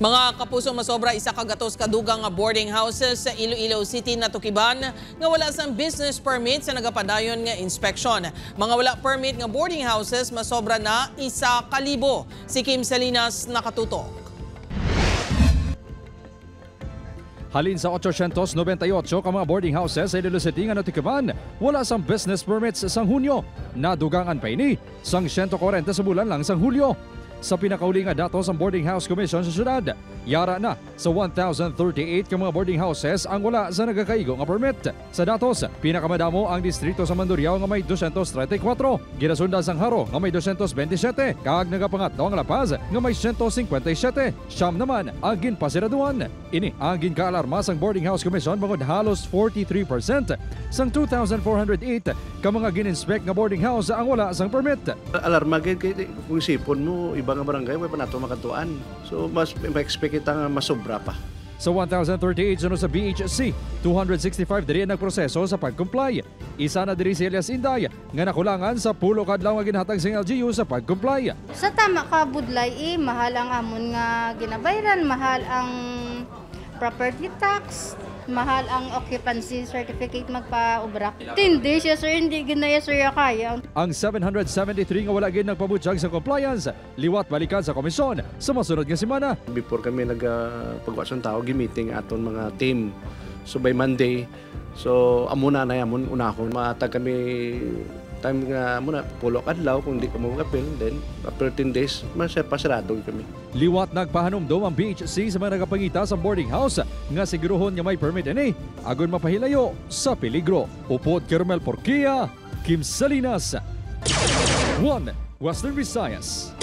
Mga kapuso, masobra 100 kadugang nga boarding houses sa Iloilo City natukiban nga wala sang business permit sa nagapadayon nga inspection. Mga wala permit nga boarding houses masobra na 1,000. Si Kim Salinas nakatutok. Halin sa 898 ka mga boarding houses sa Iloilo City nga natukiban, wala sang business permits sang Hunyo. Nadugangan pa ini sang 140 sa bulan lang sang Hulyo. Sa pinakauli nga datos ang Boarding House Commission sa syudad, yara na sa 1,038 ka mga boarding houses ang wala sa nagakaigo nga permit. Sa datos, pinakamadamo ang distrito sa Mandurriao nga may 234, ginasundan sang Jaro nga may 227, kag nagapangatlo ang La Paz nga may 157. Siyam naman ang ginpasiraduan. Ini ang ginkaalarma sang Boarding House Commission bangod halos 43% sang 2,408 ka mga gininspect nga boarding house ang wala sang permit. Alarma gid kay kung isipon mo iba nga barangay way pa nato makatuan. So mas ma-expect kita nga masobra pa. Sa 1,038 sunod sa BHC, 265 diri ang nagproseso sa pag-comply. Isa na diri si Elias Inday nga nakulangan sa 10 ka adlaw nga ginhatag sa LGU sa pag-comply. Sa tama ka budlay, eh, mahal ang amon nga ginabayran, mahal ang property tax, mahal ang occupancy certificate magpaubra. Hindi siya, sir, hindi ginaya, sir, kaya. Ang 773 nga wala gid nagpabutyag sa compliance, liwat balikan sa komisyon sa masunod nga semana. Before kami nagpagwa sa tao, gi-meeting aton mga team. So by Monday, so amo na na amon unahon. Maatag kami time nga amo na 10 adlaw kung di ka mo makapil, then after 10 days masirado kami. Liwat nagpahanumdum ang BHC sa mga nagapangita sa boarding house nga siguruhon nga may permit ini agon mapahilayo sa peligro. Upod kay Romel Porquia, Kim Salinas, 1 Western Visayas.